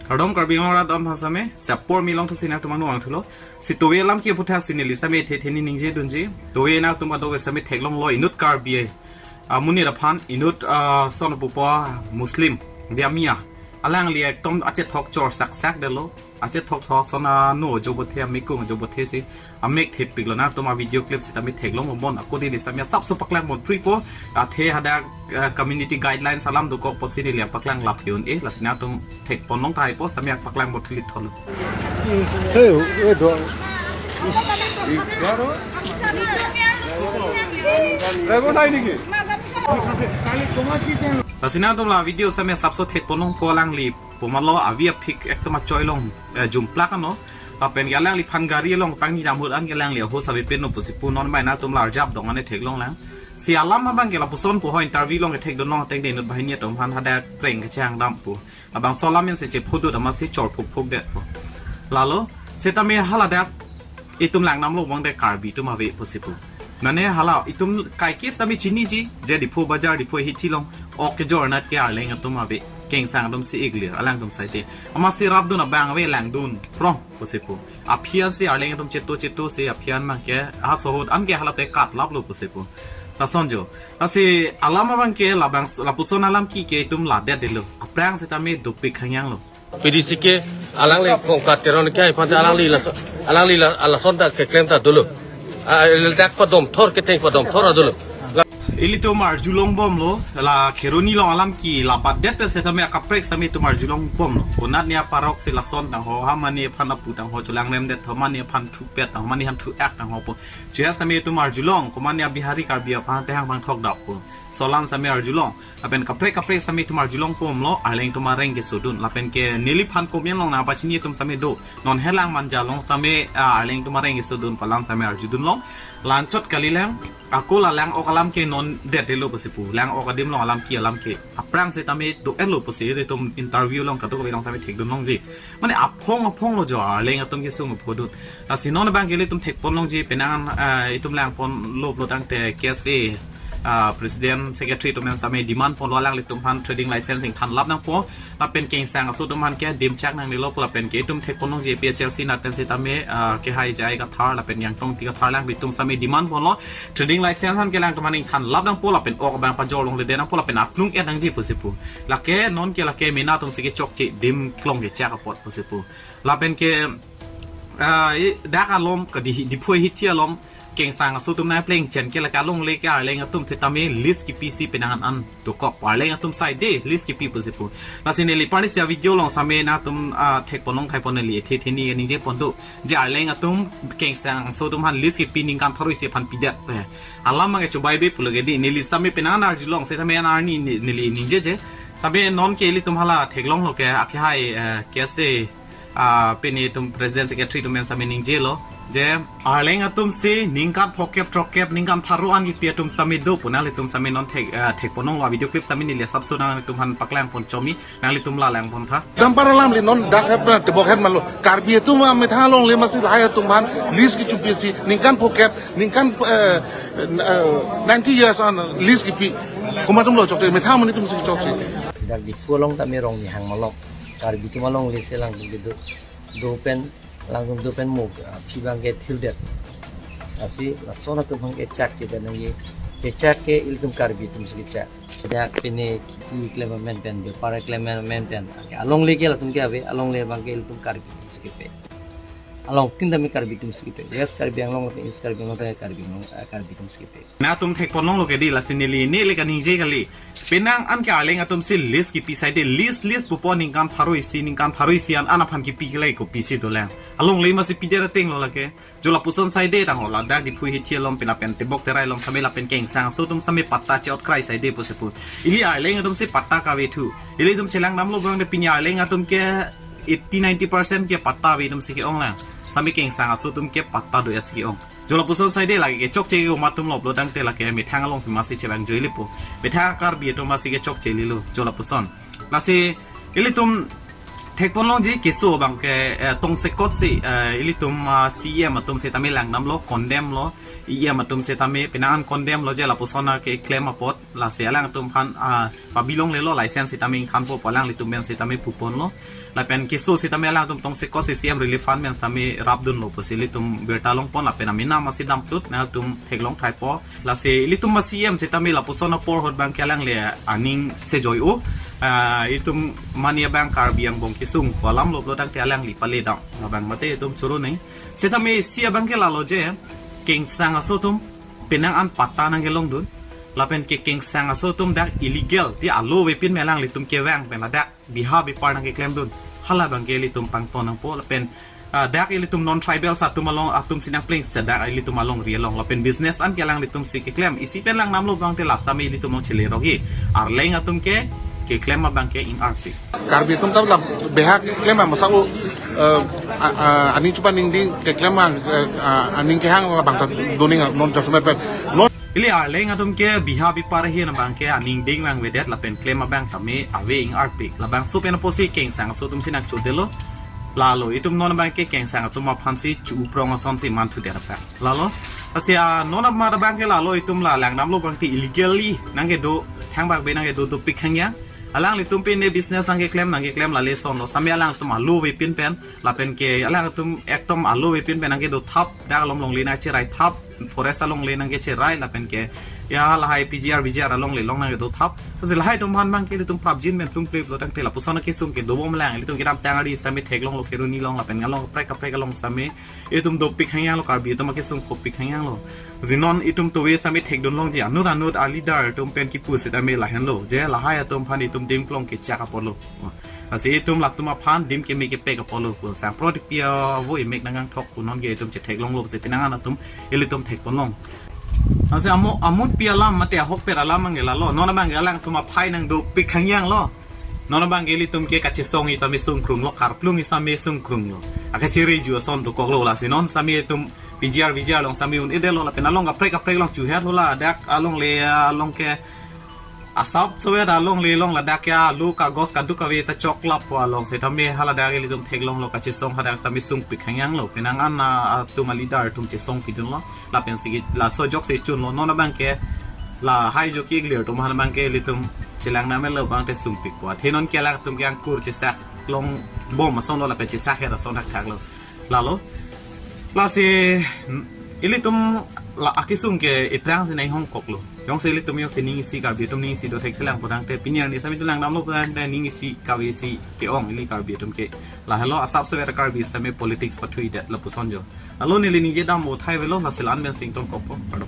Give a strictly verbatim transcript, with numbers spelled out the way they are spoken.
Kardom Karbi Anglong arat aphan same, sapor milong thasi nangtum angno angthulo. Si towe alam ke aphuthak si neli same the the ni ningje dunji. Towe nangtum kadokave same theklonglo inut Karbi ai. Amonit aphan inut, ah, son pupo Muslim. Dia mia. Alangli ekdom achethok chor sak sak detlo. Achethok thok son ano jo bothe amikung jo bothe si. Amek thepiklo nangtum a video clip sitame theklong bon ako di sitame asapso paklang bon pri po athe hadak, eh, community guidelines alam dokok pusi neli paklang lap yun e lasi nangtum thekpon long tahai po sitame paklang bon thili tholo. Lasi nangtum la video sitame asapso thekpon long po alangli pumalo avi aphik ekdom achoi long, eh, jumplak ano. Lapen ke alangliphan gari along pangni damhut an ke alangli ahos ave pen no pusi pu non bai nangtum larjap dong ane theklong lang. Si alam abang ke lapuson pu ho interview along kethek dun long ateng de inut banghini atum aphan hadak prank kechang dam pu. Labangso alam pen si chephudu dam asi chor phuk phuk det pu. Lalo sitame haladak itum lang namlo bang de Karbi atum ave pusi pu. Mane hala itum kaikis tame chiniji, je Diphu Bazar, Diphu hithi along, ok kejor anat ke Arleng atum ave, Kengsang atum si iglir, alangtum side. Amatsi rapdun abang ave langdun, prong, pusi pu. Aphi an si Arleng atum cheto cheto si aphi an abang ke, ha sohot an ke hala te kat laplo pusi pu. Lason jo. Lasi alam abang ke labang lapuson alam ke ke itum ladet detlo. Aphrang sitame dopik hangyang lo. P D C ke alangli Kongkat Teron ke aphan ta alangli laso, alangli la, lason ta keklem ta dolo. Ah, dak padom thor ketheng padom thor adolo. Ilitum arjulong bomlo, la Kheroni along alam ke labat det pen sitame akaprek sitame itum arjulong bomlo. Konat ne aparok si lason tang ho, ha mane aphan apu tang ho, chulang rem det ho, mane aphan thupet tang ho, mane aphan thu-ak tang ho po. Chuya sitame itum arjulong, komat ne Bihari Karbi aphan tehang bang thok dap po. Solan sitame arjulong. Lapen kaprek kaprek sitame itum arjulong bomlo, Arleng atum areng kesodun. Lapen ke neliphan komian long nangpachini atum sitame do. Non helang manja along sitame, ah, Arleng atum areng kesodun pu alam sitame arjudun long. Langchot kali lang, ako la lang-ok alam ke non det detlo pusi pu. Lang-ok adim along alam ke alam ke. Aphrang sitame do-etlo pusi itum interview along kadokave along sitame thekdun longji. Mane aphong aphong lo jo Arleng atum kesung aphodun. Lasi non abang ke ilitum thekpon longji penang, ah, itum langpon lo lo tangte K S A, ah, President Secretary atum sitame demand ponlo alanglitum aphan trading license ingthan lap nangpo. Lapen Kengsang aso atum aphan ke dimchak nangnelo pu lapen ke itum thekpon longji A P H L C nat pen sitame, ah, Kehai Jai Kathar lapen Yangtong Ti Kathar alanglitum sitame demand ponlo. Trading license aphan ke alangtum aphan ingthan lap nangpo lapen ok abang pajor longle det nangpo lapen aklung et nangji pusi pu. Lake non ke lake mena atum si kechokche dim kelong kechak apot pusi pu. Lapen ke, ah, i, dak alom ke di, Diphu hithi alom Kengsang aso atum nangpleng chen ke lake alongle ke Arleng atum sitame lease kepi si penang an an dokok. Arleng atum side lease kepi pusi pu. Lasi neli parni sia video along sitame nangtum, ah, thekpon long tahai po neli the the ni ningje pon do. Je Arleng atum Kengsang aso atum aphan lease kepi ningkan pharo isi aphan pidet pe. Alam abang ke chubai be pulo ke di neli sitame penang an arjulong sitame an arni ne-, neli ningjeje. Sitame non ke ilitum hala theklonglo ke akehai, eh, K S A, ah, pini itum President Secretary atum sitame ningjelo. Je Arleng atum si ningkan phokep throkep ningkan pharo an kepi atum sitame do pu nanglitum sitame non thek, eh, thekpon longlo video clip sitame neli asapso nangtum aphan paklang pon chomi. Nanglitum la lang pon tha. Dampar alam li non dak hep na tebok hep malo. Karbi atum amethang alongle masi lahai atum aphan lease kechopi si ningkan phokep, ningkan, eh, eh, ninety years an lease kepi. Komat atum lo chokche, methang amonit atum si chokche. Sidak Diphu along tame rong ni hang malok. Karbi atum alongle si alangtum kedo, do pen, alangtum do pen mo, ah, pi abang ke thildet. Lasi lason atum abang ke chak chedan nangji. Kechak ke ilitum Karbi atum si kechak. Dak pini kheti klem amen pen, bepar klem amen pen. Alongle ke latum ke ave, alongle abang ke ilitum Karbi atum si kepe. Along tin tame Karbi atum si kepe. Yes, Karbi Anglong, East Karbi Anglong, Karbi Anglong, eh, Karbi atum si kepe. Nangtum thekpon longlo ke di lasi neli, neli kaningje kali. Penang an ke Arleng atum si lease kepi side, lease, lease pupo ningkan pharo isi, ningkan pharo isi an, an aphan kepi ke lake kopi si dolang. Alongle masi pidet ateng lo lake. Jo lapuson side tang ho ladak Diphu hithi along pen lapen tebok terai along sitame lapen Kengsang aso atum sitame patta che-ot krai side pusi pu. Ili Arleng atum si patta kave thu. Ilitum chelang damlo bang de pini Arleng atum ke eighty ninety percent ke patta ave atum si ke-ong lang. Sitame Kengsang aso atum ke patta do-et si ke-ong. Jo lapuson side lake kechokche komat atum lop lo tangte lake methang along si masi chevang joi lipo. Methang Karbi atum masi kechokche lilo jo lapuson. Lasi ilitum thekpon longji keso abang ke, eh, tongsekot si, eh, ilitum, ah, C E M atum sitame lang damlo, condemn lo, E M atum sitame penang an condemn lo je lapuson akeklem apot, lasi alangtum aphan, ah, pabi longlelo license sitame ingthanpo pu alanglitum pen sitame pupon lo. Lapen keso sitame alangtum tongsekot si C M Relief Fund pen sitame rapdunlo pusi ilitum birta longpon, lapen amena masi damtut nangtum theklong thaipo. Lasi ilitum ma C M sitame lapuson apor ahut abangke alangli aning sejoi-o. Ah, ilitum mani abang Karbi angbong kesung pu alam lo pulo tangte alangli pale dam. Labang mate itum choro nai. Sitame isi abangke lalo je, kengsang aso atum penang an patta nangkelongdun. Lapen ke kengsang aso atum dak illegal, ti alo avepin me alanglitum kevang pen ladak biha bipar nangkeklemdun. Hala abangke ilitum pangton nangpo lapen, ah, dak ilitum non tribal atum along, atum si nangpleng seta dak ilitum alongri along. Lapen business an ke alanglitum si keklem. Isi pen langdamlo abangte last time ilitum along chele rogi. Arleng atum ke keklem abangke ingarpik. Karbi atum ta la beha keklem masa u, eh, a- a- aning chupa ningding keklem ang, eh, ah, aning kehang labang ta doning non jasme pen. Non Ili Arleng atum ke biha bipar ahin abangke aning ding vangvedet lapen klem abang tame ave ingarpik. Labangso pen apotsi kengsang aso atum si nangchodelo. Lalo itum non abangke kengsang atum aphansi chu-uprong asonsi manthudet abang. Lalo, lasi, ah, non amat abangke lalo itum la langdamlo abangte illegally nangkedo, thangbak be nangkedo dopik hangyang. Alanglitum pine business nangkeklem nangkeklem lale sonlo. Sami alangtum alo avepin pen lapen ke alangtum ekdom alo avepin pen nangkedo thap, dak along longle nangcherai thap, forest alongle nangkecherai lapen ke ya lahai P G R V G R alongle along nangkedo thap. Lasi lahai atum aphan abangke ilitum prapjin pen plungple pulo tangte lapuson akesung ke dobom lang, ilitum kedamtang ari sitame theklonglo Kheroni along lapen along kaprek kaprek along sitame itum dopik hangyanglo, Karbi atum akesung kopik hangyanglo. Lasi non itum tove sitame thekdunlongji, anut anut a leader atum pen kipu sitame lahenlo je lahai atum aphan itum dim klong kechak apotlo. Lasi itum latum aphan dim keme kepek apotlo pu sang pro dik pia vo imek nangkangthok pu non ke itum chetheklonglo pusi penang an atum ilitum thekponlong. Lasi amo amut pi alam mate ahokpet alam abangke lalo. Non abangke alangtum aphai nangdopik hangyanglo. Non abangke ilitum ke kachesong itame sungkrunglo, karplung itame sungkrunglo. Akachere ju ason dokoklo, lasi non sami itum P G R V G R along sami un-edetlo lapen along kaprek kaprek along chuher hula dak alongle along ke asap sovet alongle along ladak ya lo kagos kaduk kave ta choklap po along sitame haladak ilitum theklonglo kachesong hadak sitame sungpik hangyanglo penang an, ah, atum a leader atum chesong pidunlo lapensi laso ajoksi chunlo. Non abangke lahai ajoksi clear atum aphan abangke ilitum chelang namelo abangte sungpik po. Athe non ke alangtum ke angkur chesak longbom asonlo lapen chesak her ason thakthaklo. Lalo. Lasi ilitum la akesung ke iphrang si nanghongkoklo. Jongsi ilitum jongsi ning isi Karbi atum ning isi dothek thelang pu tangte pini arni sami tu langdamlo pu tangte ning isi kave isi ke-ong ili Karbi atum ke. Lahelo asap sovet Karbi sitame politics pathuidet lapuson jo. Lalo neli ningjedam uthai avelo, lasi la-an pen si ingtonkokpo. Pardon.